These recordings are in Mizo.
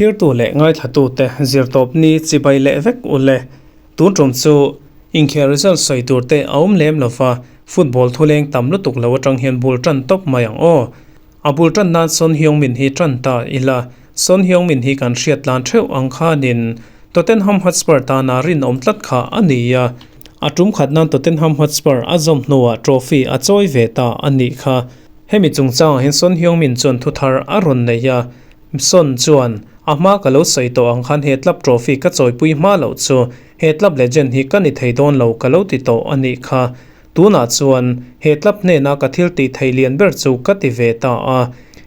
Thlirtu leh ngaithlatute zirtawpni chibai leh vek u le. Tun tum chu inkhel result sawi tur te a awm lem lova, football thuleng tam lutuk lo atang hian bul tan tawp mai ang aw. A bul tan nan Son Heung-min hi tan ta ila, Son Heung-min hi kan hriat tlan theuh ang khanin Tottenham Hotspur tana rinawm tlat kha a ni a. A tum khat nan Tottenham Hotspur a zawm hnuah trophy a chawi ve ta a nih kha. Hemi chungchangah hian Son Heung-min chuan thuthar a rawn nei a, Son chuan, A hma ka lo sawi tawh ang khan he club trophy ka chawipui hma loh chu he club legend hi ka ni thei dawn lo ka lo ti tawh a nih kha. Tunah chuan he club hnena ka thil tih theih lian ber chu ka ti ve ta a,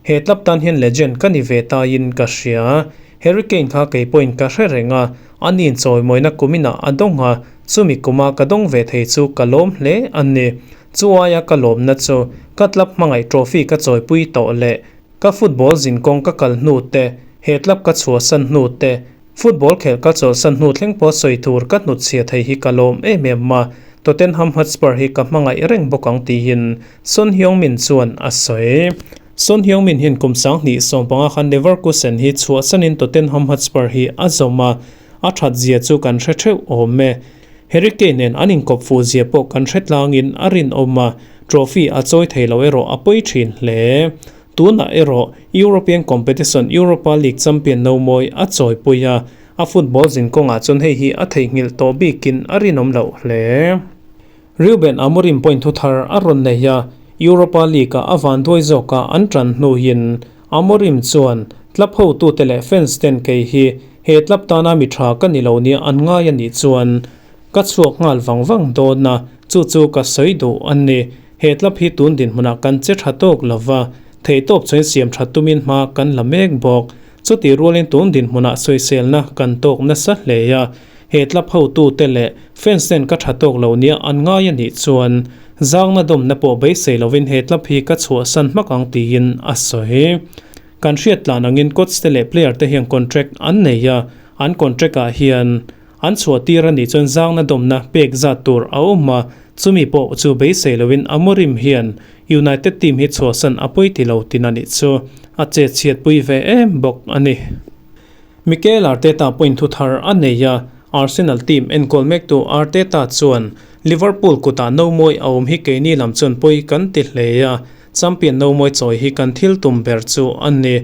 he club tan hian legend ka ni ve taiin ka hria. Harry Kane kha kei pawhin ka hre reng a, ani'n chawimawina kuminah a dawng a, chumi kuma ka dawng ve thei chu ka lawm hle a ni. Chu aia ka lawmna chu ka club hmangaih trophy ka chawipui tawh leh ka football zinkawng ka kal hnu te, he club ka chhuahsan hnu te, football khelh ka chawlhsan hnu thleng pawh sawi tur ka hnutchhia thei hi ka lawm em em a, Tottenham Hotspur hi ka hmangaih reng bawk ang tiin Son Heung-min chuan a sawi. Son Heung-min hian kum 2015 khan Leverkusen hi chhuahsanin Tottenham Hotspur hi a zawm a, a that zia chu kan hre theuh awm e. Harry Kane nen an inkawp fuh zia pawh kan hre tlangin a rinawm a, trophy a chawi thei lo erawh a pawi thin hle. Tunah erawh European competition Europa League champion no mawi a chawipui a, a football zinkawngah chuan hei hi a theihnghilh tawh bikin a rinawm loh hle. Ruben Amorim point thu thar a rawn nei a, Europa League-ah a vanduai zawka an tan hnuin Amorim chuan club hotute leh fans ten kei hi he club tana mi tha ka ni lo nia an ngai a nih chuan ka chhuak nghal vang vang dawn a, chu chu ka sawi duh a ni. He club hi tun dinhmunah kan che tha tawk lo va, theihtawp chuan siam tha tumin hma kan la mek bawk. Chutih rualin tun dinhmunah sawiselna kan tawk nasa hle a, he club hotute leh fans ten ka tha tawk lo nia an ngai a nih chuan zangna dawmna pawh beisei lovin he club hi ka chhuahsan hmak ang tiin a sawi. Kan hriat tlan angin coach te leh player te hian contract an nei a, an contract ah hian an chhuah tir a nih chuan zangna dawmna pek zat tur a awm a, chumi pawh chu beisei lovin Amorim hian United team hi chhuahsan a pawi ti lo tin a nih chu a chet chhiatpui ve em bawk a ni. Mikel Arteta point thu thar a nei a, Arsenal team enkawl mektu Arteta chuan Liverpool kutah no mawi a awm hi keini lam chuan pawi kan ti hle a, champion no mawi chawi hi kan thil tum ber chu a ni.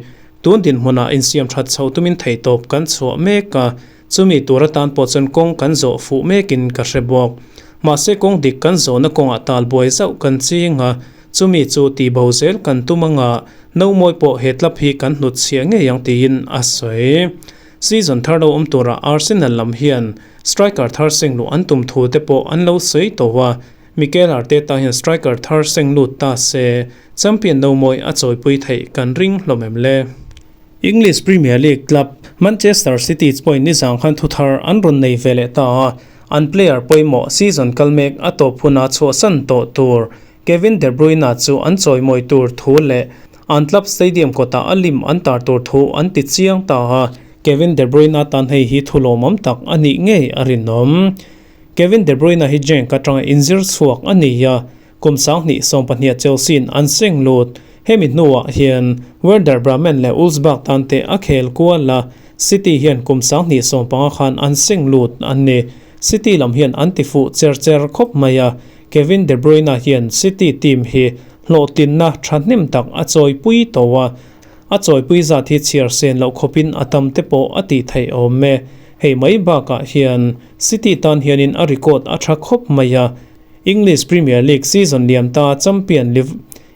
Tun dinhmunah insiam that chhoh tumin theihtawp kan chhuah mek a, chumi tur atan pawh chuan kawng kan zawh fuh mekin ka hre bawk. Mahse kawng dik kan zawhna kawngah talbuai zauh kan ching a, Chumi chu tihbo zel kan tum anga no mawi pawh he club hi kan hnut chhiah ngei ang tiin a sawi. Season thar lo awm turah Arsenal lam hian striker thar seng luh an tum thu te pawh an lo sawi tawh a, Mikel Arteta hian striker thar seng lut ta se champion no mawi a chawipui theih kan ring hlawm em le? English Premier League club Manchester City point nizang khan thuthar an rawn nei ve leh ta a, an player pawimawh season kal mek a tawp hunah chhuahsan tawh tur Kevin De Bruyne chu an chawimawi tur thu leh an club stadium kawtah a lim an tar tur thu an ti chiang ta a, Kevin De Bruyne tan hei hi thu lawmawm tak a nih ngei a rinawm. Kevin De Bruyne hi Genk atanga inzir chhuak a ni a, kum 2020 Chelsea-in an seng lut. Hemi hnuah hian Werder Bremen leh Wolfsburg tan te a khel kual a, City hian kum 2015 khan an seng lut a ni. City lam hian an ti fuh cher cher khawp mai a, Kevin De Bruyne hian City team hi hlawhtlinna thahnem tak a chawipui tawh a, a chawipui zat hi chhiar sen loh khawpin a tam te pawh a tih theih awm e. Hei mai bakah hian City tan hianin a record a tha khawp mai a, English Premier League season liam ta champion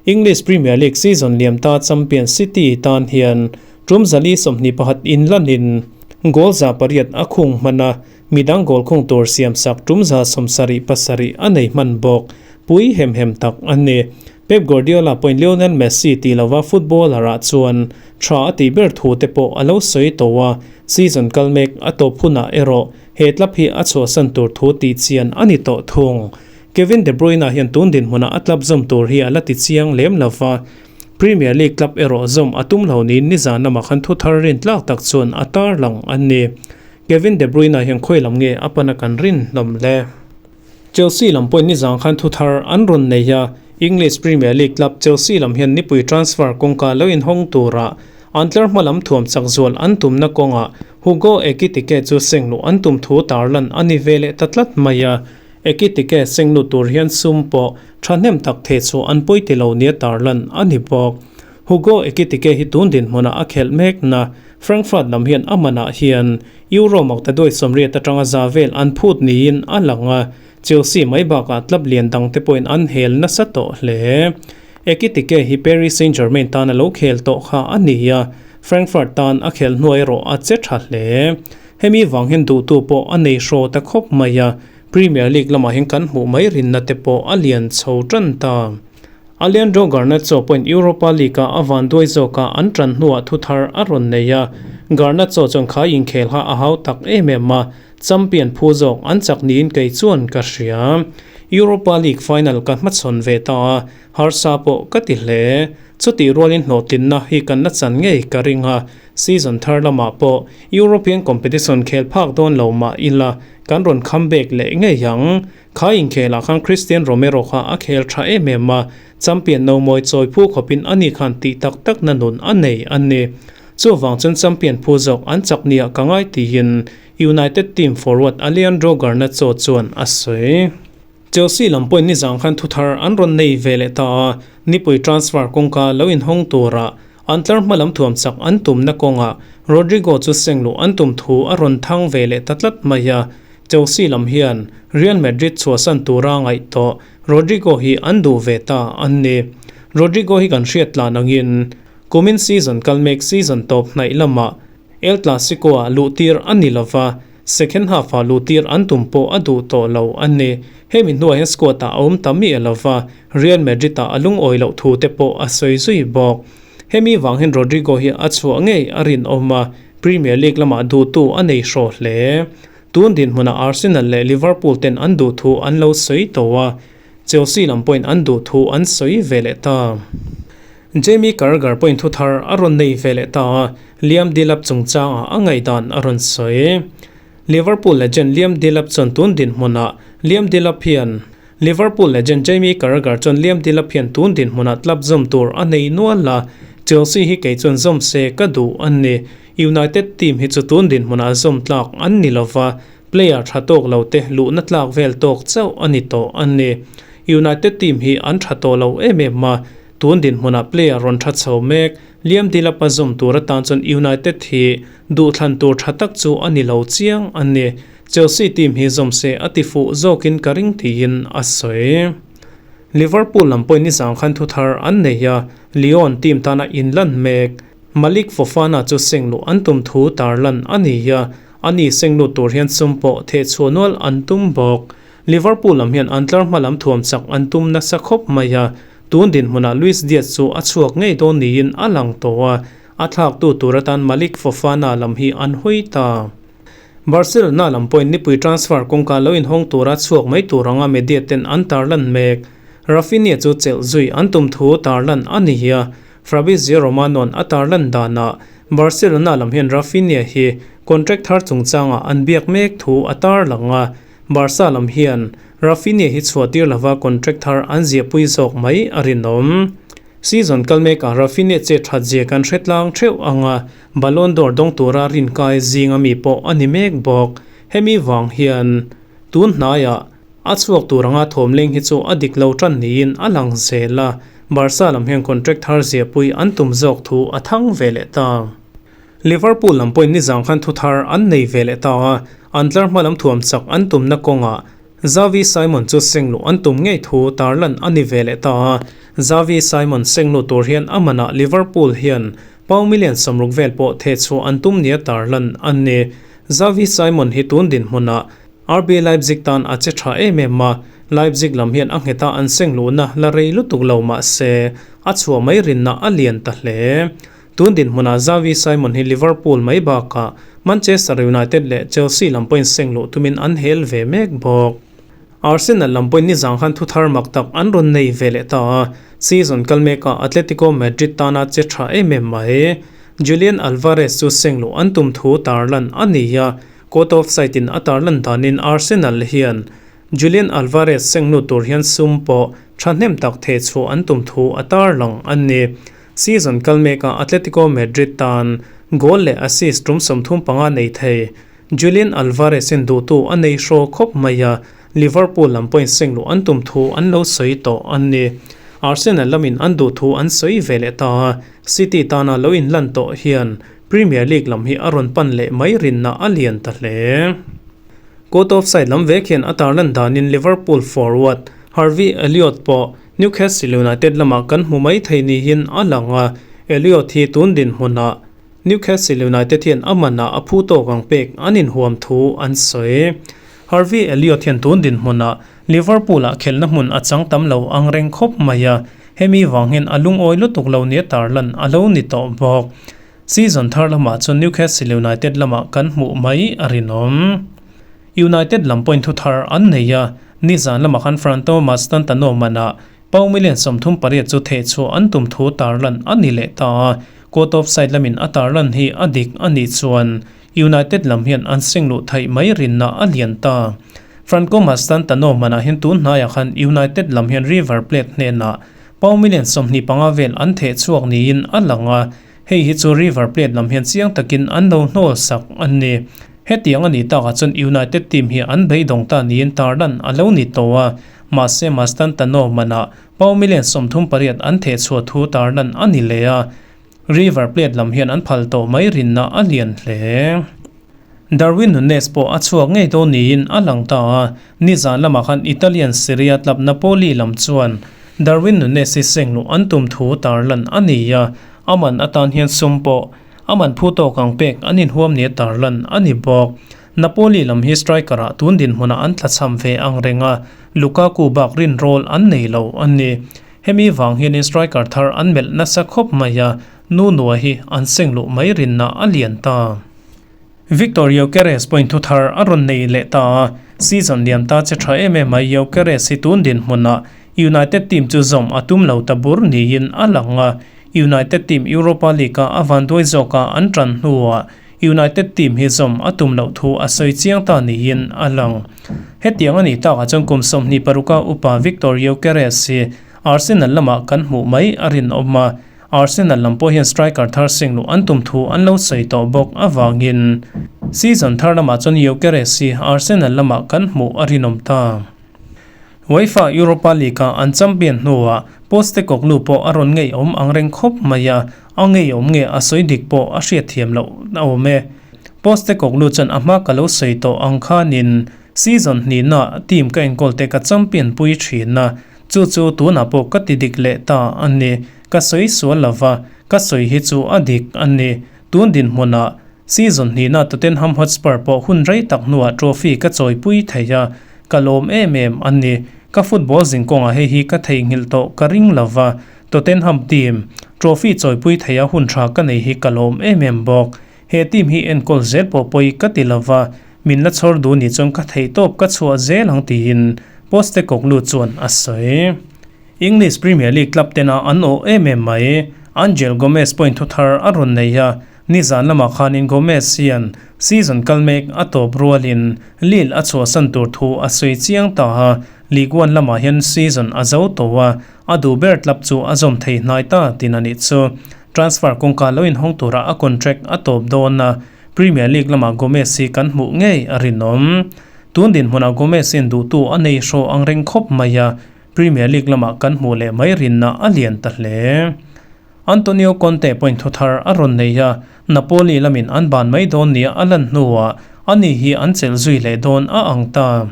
English Premier League season liam ta champion City tan hian tum 421 inlanin goal 800 a khung hman a, Midang goal khung tur siamsak tum 77 a nei hman bawk. Pui hem hem tak a ni. Pep Guardiola pawhin Lionel Messi tih lova footballer ah chuan tha a tih ber thu te pawh a lo sawi tawh a, season kal mek a tawp hunah erawh he club hi a chhuahsan tur thu tih chian a ni tawh thung. Kevin De Bruyne hian tun dinhmunah a club zawm tur hi a la ti chiang lem lova, Premier League club erawh zawm a tum lo niin nizan lamah khan thu thar rintlak tak chuan a tarlang a ni. Kevin De Bruyne hian khawi lam nge a pana kan rin hlawm le? Chelsea lam pawhin nizang khan thu thar an rawn nei a, English Premier League club Chelsea lam hian nipui transfer kawngka lo inhawng tura an tlar hma lam thuam chak zual an tumna kawngah Hugo Ekitike chu sengluh an tum thu tarlan a ni ve leh ta tlat mai a. Ekitike sengluh tur hian sum pawh thahnem tak thei chu an pawi ti lo nia tarlan a ni bawk. Hugo Ekitike hi tun dinhmunah a khelh mekna Frankfurt lam hian a manah hian Euro maktaduai 80 atanga za vel an phut niin a lang a, Chelsea mai bakah club lian dangte pawhin an hel nasa tawh hle. Ekitike hi Paris Saint-Germain tan a lo khel tawh kha a ni a, Frankfurt tan a khelh hnuai erawh a che tha hle. Hemi vang hian duhtu pawh a nei hraw ta khawp mai a, Premier League lamah hian kan hmuh mai rinna te pawh a lian chho tan ta. Alejandro Garnacho pawhin Europa League-a a vanduai zawka an tan hnuah thuthar a rawn nei a, Garnacho chuan kha inkhel kha a hau tak em em a, champion phu zawk an chak niin kei chuan ka hria. Europa League final ka hmachhawn ve ta a, harsa pawh ka ti hle. Chutih rualin hlawhtlinna hi kan la chan ngei ka ring a, season thar lamah pawh European competition khel phak dawn lo mah ila kan rawn comeback leh ngei ang. Kha inkhelah khan Cristian Romero kha a khel tha em em a, champion no mawi chawi phu khawpin ani khan tih tak takna nun a nei a ni. Chuvang chuan champion phu zawk an chak nia ka ngai tiin United team forward Alejandro Garnacho chuan a sawi. Chelsea lam pawhin nizang khan thuthar an rawn nei ve leh ta a, nipui transfer kawngka lo inhawng tura an tlar hma lam thuam chak an tumna kawngah Rodrigo chu sengluh an tum thu a rawn thang ve leh ta tlat mai a. Chelsea lam hian Real Madrid chhuahsan tura ngaih tawh Rodrigo hi an duh ve ta an ni. Rodrigo hi kan hriat tlan angin kumin season kal mek season tawp hnaih lamah El Clasico-ah luhtir a ni lova, second half-ah luhtir an tum pawh a duh tawh lo a ni. Hemi hnuah hian squad-ah a awm ta miah lova, Real Madrid-ah a lungawi loh thu te pawh a sawi zui bawk. Hemi vang hian Rodrigo hi a chhuah ngei a rinawm a, Premier League lamah duhtu a nei hraw hle. Tun dinhmunah Arsenal leh Liverpool ten an duh thu an lo sawi tawh a, Chelsea lam pawhin an duh thu an sawi ve leh ta. Jamie Carragher pawhin thu thar a rawn nei ve leh ta a, Liam Delap chungchangah a ngaihdan a rawn sawi. Liverpool legend Liam Delap chuan tun dinhmunah Liam Delap hian Liverpool legend Jamie Carragher chuan Liam Delap hian tun dinhmunah club zawm tur a nei nual a, Chelsea hi kei chuan zawm se ka duh a ni. United team hi chu tun dinhmunah zawm tlak an ni lova, player tha tawk lo te luhna tlak vel tawk chauh a ni tawh a ni. United team hi an tha tawh lo em em a, tun dinhmunah player rawn tha chho mek. Liam Delap a zawm tur atan chuan United hi duhthlan tur tha tak chu a ni lo chiang a ni. Chelsea team hi zawm se a ti fuh zawkin ka ring tiin a sawi. Liverpool lam pawhin nizang khan thuthar an nei a, Lyon team tana inlan mek. Malik Fofana chu sengluh an tum thu tarlan a ni a, ani senglut tur hian sum pawh thehchhuah nual an tum bawk. Liverpool lam hian an tlar hma lam thuam chak an tum nasa khawp mai a, tun dinhmunah Luis Diaz chu a chhuak ngei dawn niin a lang tawh a, a thlaktu tur atan Malik Fofana lam hi an hawi ta. Barcelona lam pawhin nipui transfer kawngka lo inhawng tura chhuak mai tur anga media ten an tarlan mek. Raphinha chu chelh zui an tum thu tarlan a ni a, Fabrizio Romano-a'n a tarlan danah Barcelona lam hian Raphinha hi contract thar chungchangah an biak mek thu a tarlang a, Barca lam hian Raphinha hi chhuahtir lova contract thar an ziahpui zawk mai a rinawm. Season kal mekah Raphinha che that zia kan hre tlang theuh ang a, Ballon d'Or dawng tura rinkai zinga mi pawh a ni mek bawk. Hemi vang hian tun hnaiah A chhuak tur anga thawmleng hi chu a dik lo tan niin a lang zel a, Barca lam hian contract thar ziahpui an tum zawk thu a thang ve leh ta. Liverpool lam pawhin nizang khan thu thar an nei ve leh ta a, an tlar hma lam thuam chak an tumna kawngah Xavi Simon chu sengluh an tum ngei thu tarlan a ni ve leh ta a, Xavi Simon sengluh tur hian a manah Liverpool hian pound million 60 vel pawh thehchhuah an tum nia tarlan a ni. Xavi Simon hi tun dinhmunah RB Leipzig tan a che tha em em a, Leipzig lam hian a ngheta an seng luhna la rei lutuk lo mah se, a chhuah mai rinna a lian ta hle. Tun dinhmunah Xavi Simon hi Liverpool mai bakah Manchester United leh Chelsea lam pawhin seng luh tumin an hel ve mek bawk. Arsenal lam pawhin nizang khan thuthar mak tak an rawn nei ve leh ta a, season kal mekah Atletico Madrid tana che tha em em mai. Julian Alvarez chu seng luh an tum thu tarlan a ni a, Court of Sight in a tarlan danin Arsenal hian Julian Alvarez seng lut tur hian sum pawh thahnem tak theh chhuah an tum thu a tarlang a ni. Season kal mekah Atletico Madrid tan goal leh assist tum 35 nei thei Julian Alvarez-in duhtu a nei hraw khawp mai a, Liverpool lam pawhin seng luh an tum thu an lo sawi tawh a ni. Arsenal lamin an duh thu an sawi ve leh ta a, City tana lo inlan tawh hian Premier League lam hi a rawn pan leh mai rinna a lian ta hle. Caught offside lam vek hian a tarlan danin Liverpool forward Harvey Elliott pawh Newcastle United lamah kan hmu mai thei niin a lang a, Elliott hi tun dinhmunah Newcastle United hian a manah a phu tawk ang pek an inhuam thu an sawi. Harvey Elliott hian tun dinhmunah Liverpool-ah khelhna hmun a chang tam lo ang reng khawp mai a, hemi vang hian a lungawi lutuk lo nia tarlan a lo ni tawh bawk. Season thar lamah chuan Newcastle United lamah kan hmuh mai a rinawm. United lam pawhin thu thar an nei a, nizan lamah khan Franto Mastantano manah pau million 38 chu thehchhuah an tum thu tarlan a ni leh ta a, court of side lamin a tarlan hi a dik a nih chuan United lam hian an seng luh theih mai rinna a lian ta. Franco Mastantano manah hian tun hnaiah khan United lam hian River Plate hnenah pau million 25 vel an thehchhuak niin a lang a, Hei hi chu River Plate lam hian chiang takin an lo hnawl sak a ni. Hetiang a nih takah chuan United team hi an beidawng ta niin tarlan a lo ni tawh a, mahse Mastantano manah pau million 38 an thehchhuah thu tarlan a ni leh a, River Plate lam hian an phal tawh mai rinna a lian hle. Darwin Nunez pawh a chhuak ngei dawn niin a lang ta a, nizan lamah khan Italian Serie A club Napoli lam chuan Darwin Nunez hi seng luh an tum thu tarlan a ni a, a man atan hian sum pawh a man phu tawk ang pek an inhuam nia tarlan a ni bawk. Napoli lam hi striker-ah tun dinhmunah an tlachham ve ang reng a, Lukaku bak rinrawl an nei lo a ni. Hemi vang hianin striker thar an melh nasa khawp mai a, Nunua hi an seng luh mai rinna a lian ta. Viktor Gyokeres pawhin thu thar a rawn nei leh ta a, season liam ta che tha em em mai Gyokeres hi tun dinhmunah United team chu zawm a tum lo ta bur niin a lang a, United team Europa League-a a vanduai zawka an tan hnuah United team hi zawm a tum loh thu a sawi chiang ta niin a lang. Hetiang a nih takah chuan kum 26 a upa Viktor Gyokeres hi Arsenal lamah kan hmuh mai a rinawm a, Arsenal lam pawh hian striker thar seng luh an tum thu an lo sawi tawh bawk avangin season thar lamah chuan Gyökeres hi Arsenal lamah kan hmuh a rinawm ta. UEFA Europa League-a an champion hnuah Postecoglou pawh a rawn ngeiawm ang reng khawp mai a, a ngeiawm nge a sawi dik pawh a hriatthiam loh a awm e. Postecoglou chuan a hma ka lo sawi tawh ang khanin season hnihna team ka enkawl te ka champion pui thin a, Chu chu tunah pawh ka ti dik leh ta a ni. Ka sawi sual lo va, ka sawi hi chu a dik a ni. Tun dinhmunah season hnihna Tottenham Hotspur pawh hun rei tak hnuah trophy ka chawipui thei a, ka lawm em em a ni. Ka football zinkawngah hei hi ka theihnghilh tawh ka ring lo va, Tottenham team trophy chawipui thei a hun tha ka nei hi ka lawm em em bawk. He team hi enkawl zel pawh pawi ka ti lo va, min la chhawr duh ni chuan ka theihtawp ka chhuah zel ang tiin Postecoglou chuan a sawi. English Premier League club tena an awh em em mai. Angel Gomes pawhin thu thar a rawn nei a, nizan lamah khanin Gomes hian season kal mek a tawp rualin Lille a chhuahsan tur thu a sawi chiang ta a, Ligue 1 lamah hian season a zo tawh a, a duh ber club chu a zawm thei hnai ta tin a nih chu. Transfer kawngka lo inhawng tura a contract a tawp dawn a, Premier League lamah Gomez hi kan hmuh ngei a rinawm. Tun dinhmunah Gomez hian duhtu a nei hraw ang reng khawp mai a, Premier League lamah kan hmuh leh mai rinna a lian ta hle. Antonio Conte pawhin thu thar a rawn nei a, Napoli lamin an ban mai dawn nia a lan hnuah ani hi an chelh zui leh dawn a ang ta.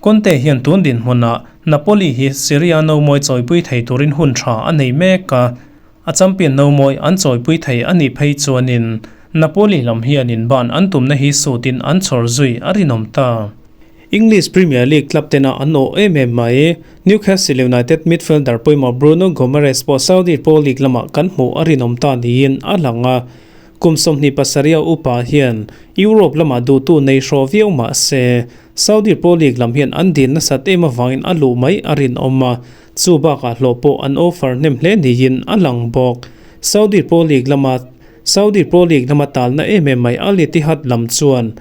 Conte hian tun dinhmunah Napoli hi Serie A nomawi chawipui thei turin hun tha a nei mek a, A champion nomawi an chawipui thei a nih phei chuanin Napoli lam hianin ban an tumna hi sutin an chhawr zui a rinawm ta. English Premier League club tena an awh em em mai. Newcastle United midfielder pawimawh Bruno Guimaraes pawh Saudi Pro League lamah kan hmuh a rinawm ta niin a lang a. Kum 27 a upa hian Europe lamah duhtu nei hraw viau mah se Saudi Pro League lam hian an dil nasat em avangin a luh mai a rinawm a. Chu bakah hlawh pawh an offer hnem hle niin a lang bawk. Saudi Pro League lama Saudi Pro League lama talna em em mai Al Ittihad lam chuan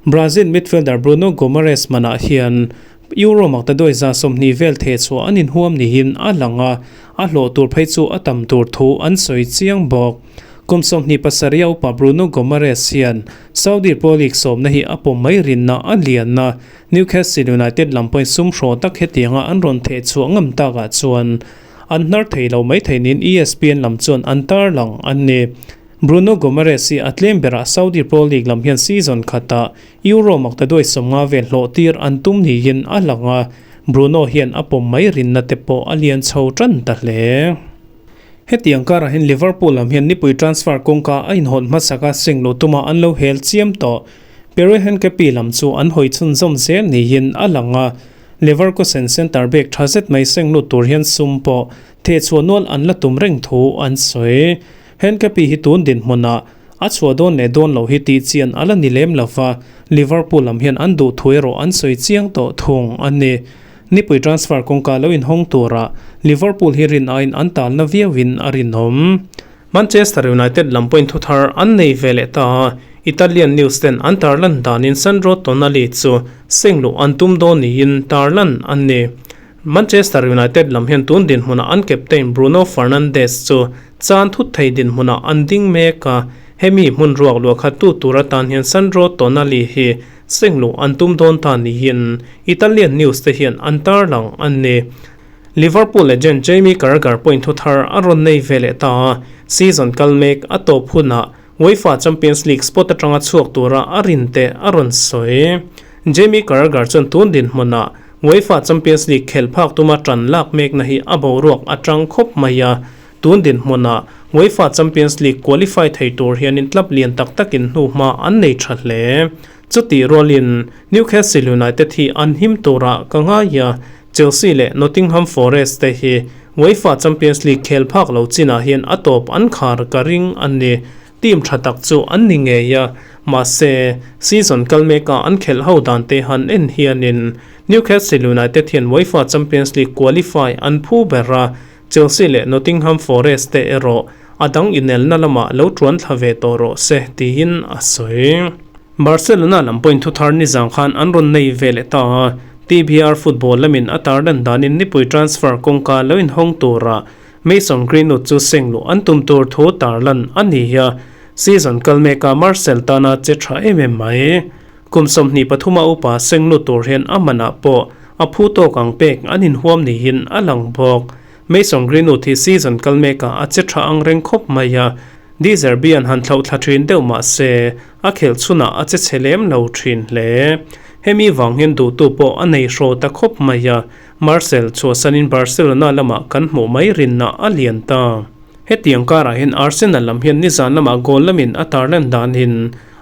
Brazil midfielder Bruno Guimaraes manah hian Euro maktaduai 120 vel theh chhuah an inhuam niin a lang a, a hlawh tur phei chu a tam tur thu an sawi chiang bawk. Kum 27 a upa Bruno Gomares hian Saudi Pro League sawmna hi a pawm mai rinna a lian a, Newcastle United lam pawhin sum hraw tak hetianga an rawn theh chhuah ngam takah chuan an hnar thei lo mai thei niin ESPN lam chuan an tarlang a ni. Bruno Gomares hi a tlem berah Saudi Pro League lam hian season khatah Euro maktaduai 50 vel hlawh tir an tum niin a lang a, Bruno hian a pawm mai rinna te pawh a lian chho tan ta hle. Hetiang karah hian Liverpool lam hian nipui transfer kawngka a inhawn hmasak a seng luh tuma an lo hel chiam tawh. Pierre Hincapie lam chu an hawi chhunzawm zel niin a lang a, Leverkusen centre back tha zet mai seng lut tur hian sum pawh thehchhuah nual an la tum reng thu an sawi. Hincapie hi tun dinhmunah a chhuah dawn leh dawn loh hi tih chian a la ni lem lo va, Liverpool lam hian an duh thu erawh an sawi chiang tawh thung a ni. Nipui transfer kawngka lo inhawng turah Liverpool hi rin aiin an talna viauin a rinawm. Manchester United lam pawhin thuthar an nei ve leh ta a, Italian news ten an tarlan danin Sandro Tonali chu seng luh an tum dawn niin tarlan an ni. Manchester United lam hian tun dinhmunah an captain Bruno Fernandes chu chan thut thei dinhmunah an ding mek a, hemi hmun ruak luah khat tu tur atan hian Sandro Tonali hi seng luh an tum dawn ta niin Italian news te hian an tarlang an ni. Liverpool legend Jamie Carragher pawhin thuthar a rawn nei ve leh ta a, season kal mek a tawp hunah UEFA Champions League spot atanga chhuak tura a rin te a rawn sawi. Jamie Carragher chuan tun dinhmunah UEFA Champions League khelh phak tuma tan lak mekna hi a boruak atang khawp mai a, tun dinhmunah UEFA Champions League qualify thei tur hianin club lian tak takin hnuhma an nei tha hle. Chutih rualin Newcastle United hi an him turah ka ngai a, Chelsea leh Nottingham Forest te hi UEFA Champions League khel phak lo chinah hian a tawp an khar ka ring a ni. Team tha tak chu an ni ngei a, mahse season kal meka an khelh ho dan te han en hianin Newcastle United hian UEFA Champions League qualify an phu ber a, Chelsea leh Nottingham Forest te erawh a dang inelna lamah lo tuan thla ve tawh rawh se tiin a sawi. Barcelona lam pawhin thuthar nizang khan an rawn nei ve leh ta a, TBR football lamin a tarlan danin nipui transfer kawngka lo inhawng tura Mason Greenwood chu seng luh an tum tur thu tarlan a ni a, season kal meka Marcel tana che tha em em mai. Kum 23 a upa seng lut tur hian a manah pawh a phu tawk ang pek an inhuam niin a lang bawk. Mason Greenwood hi season kal mekah a che tha ang reng khawp mai a, De Zerbi an han thlauh thla thin deuh mah se a khelh chhunah a che chhe lem lo thin hle. Hemi vang hian duhtu pawh a nei hraw ta khawp mai a, Marcel chhuahsanin Barcelona lamah kan hmuh mai rinna a lian ta. Hetiang karah hian Arsenal lam hian nizan lamah goal lamin a tarlan danin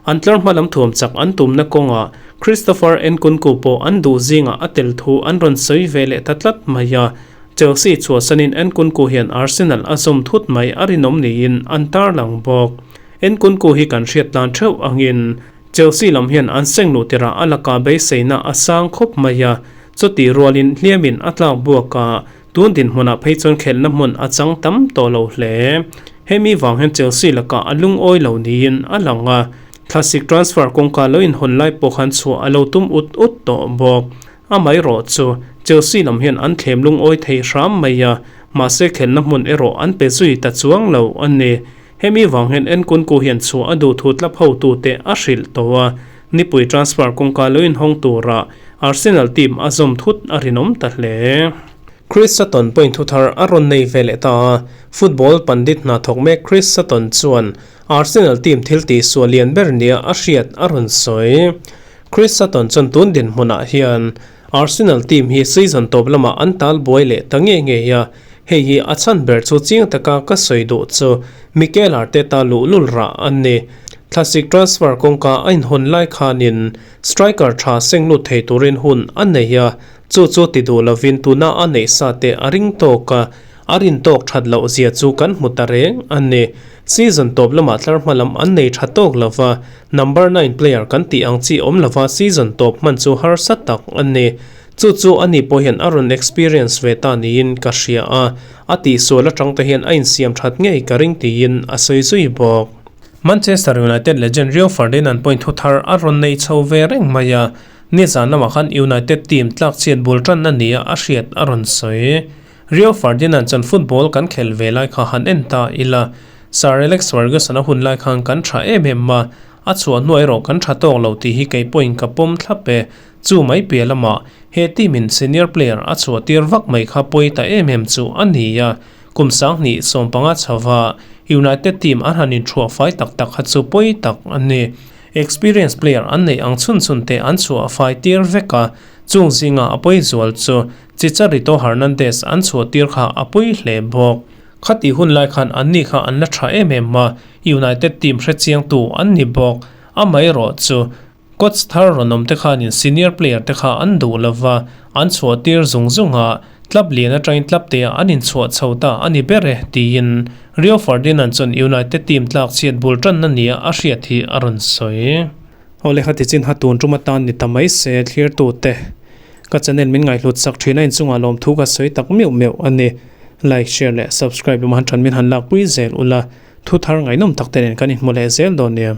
an tlar hma lam thuam chak an tumna kawngah Christopher Nkunku pawh an duh zingah a tel thu an rawn sawi ve leh ta tlat mai a, Chelsea chhuahsanin Nkunku hian Arsenal a zawm thut mai a rinawm niin an tarlang bawk. Nkunku hi kan hriat tlan theuh angin Chelsea lam hian an seng luh tirah a laka beiseina a sang khawp mai a, chutih rualin hliamin a tlak buak a, Tun dinhmunah phei chuan khelhna hmun a chang tam tawh lo hle. Hemi vang hian Chelsea lakah a lungawi lo niin a lang a, thlasik transfer kawngka lo inhawn lai pawh khan chhuah a lo tum ut ut tawh bawk. Amaherawh chu Chelsea lam hian an thlem lungawi thei hram mai a, mahse khelhna hmun erawh an pe zui ta chuang lo a ni. Hemi vang hian Nkunku hian chhuah a duh thu tlap hotute a hrilh tawh a, nipui transfer kawngka lo inhawng tura Arsenal team a zawm thut a rinawm ta hle. Chris Sutton pawhin thuthar a rawn nei ve leh ta a, football pandit hna thawk mek Chris Sutton chuan Arsenal team thil tih sual lian ber nia a hriat a rawn sawi. Chris Sutton chuan tun dinhmunah hian Arsenal team hi season tawp lamah an tal buai leh ta nge ngei a, hei hi a chhan ber chu chiang taka ka sawi duh chu Mikel Arteta luhlul rah a ni. Thlasik transfer kawngka a inhawn lai khanin striker tha seng lut thei turin hun a nei a, chu chu ti duh lovin tuna a neih sa te a ring tawk a, a rin tawk that loh zia chu kan hmu ta reng a ni. Season tawp lamah tlar hma lam an nei tha tawk lova, number nine player kan tih ang chi awm lova season tawp hman chu harsa tak a ni. Chu chu a ni pawh hian a rawn experience ve ta niin ka hria a, a tihsual atang te hian a insiam that ngei ka ring tiin a sawi zui bawk. Manchester United legend Rio Ferdinand pawhin thuthar a rawn nei chho ve reng mai a. Nizan lamah khan United team tlak chhiat bul tanna nia a hriat a rawn sawi. Rio Ferdinand chuan football kan khelh ve lai kha han en ta ila, Sir Alex Ferguson a hun lai khan kan tha em em a, a chhuah hnuai erawh kan tha tawk lo tih hi kei pawhin ka pawm thlap e. Chu mai piah lamah he team in senior player a chhuah tir vak mai kha pawi ta em em chu a ni a, kum 2015 chhova United team an han inthuah fai tak tak kha chu pawi tak a ni. Experience player an neih ang chhun chhun te an chhuah fai tir vek a, chung zinga a pawi zual chu Chicharito Hernandez an chhuah tir kha a pawi hle bawk. Khati hun lai khan anni kha an la tha em em a, United team hrechiangtu an ni bawk. Amaherawh chu Coach thar rawn awm te khanin senior player te kha an duh lova, an chhuah tir zung zung a, club lian atangin club te ah an inchhuah chho ta a ni ber e, tiin Rio Ferdinand chuan United team tlak chhiat bul tanna nia a hriat hi a rawn sawi. Awle kha tichin ha tun tum atan ni ta mai se thlirtu te ka channel min ngaihhlut sak thin a inchungah lawmthu ka sawi tak meuh meuh a ni. Like, share leh subscribe emaw han than min han lakpui zel ula, thu thar ngaihnawm tak te nen kan inhmu leh zel dawn nia.